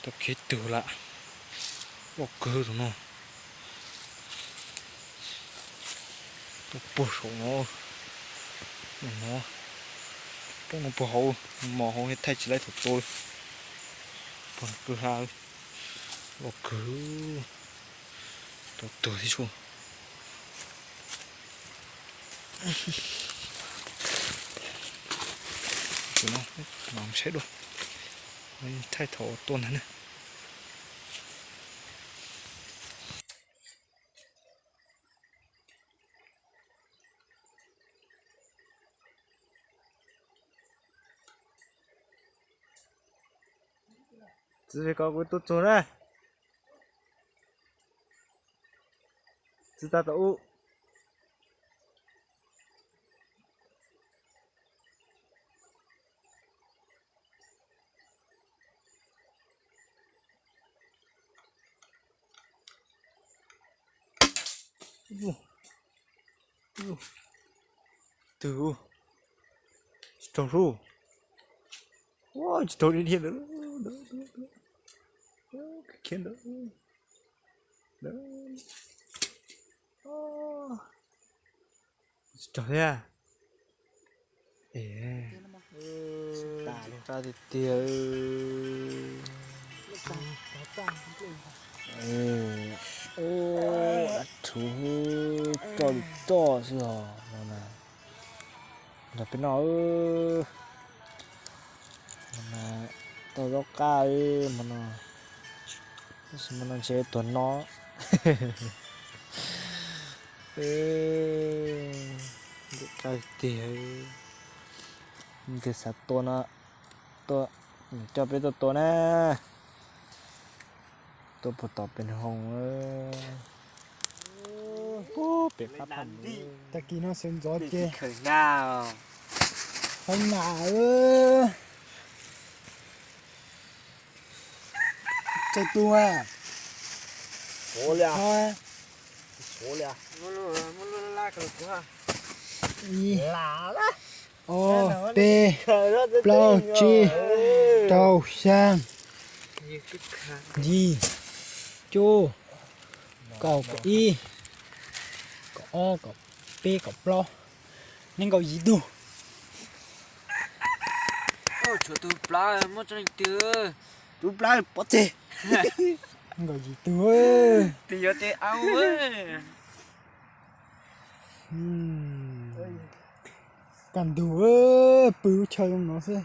Tau kiag twg lawm. Loj kawg tus no. Tau puag saum no. No. Poob no puag hauv, mos hauv thaij tsis laib thaum tua. Puag kwj ha. Loj kawg. Tau tuag thiab tshuaj. Saib dua, thaij thaum tua ntag na. Txiv, kom kuv tua txog na. Txiv, tau tom ub. Twg? Tsis raug lub. Ua, tsis raug li ntawd. Khiav ntawd. Tsis raug thiab. Es, tas tiag tiag. Dab rhuv, roj li roj xwb os no na. Nrog peb noj. Hmo no tau zaub qab hmo no, tab sis hmo no ntshe tuag no. Qab tiag, nws xav tua no, tua, coj peb tuaj tua na. Tua puag tom pem hoo. Pem qab phaj. Tag kis no sawv ntxov ces khaws na. Txaus tu. Ib, ob, peb, plaub, tsib, rau, xya, yim, cuaj, kaum, kaum ib, kaum ob, kaum peb, kaum plaub, nees nkaum yim tug. Tshuav tus plab muaj tseeb tiag. Tus plab pov tseg. Nees nkaum yim tug. Tis yuav tes au. Kaj ntug, pw lub chaw zoo no xwb.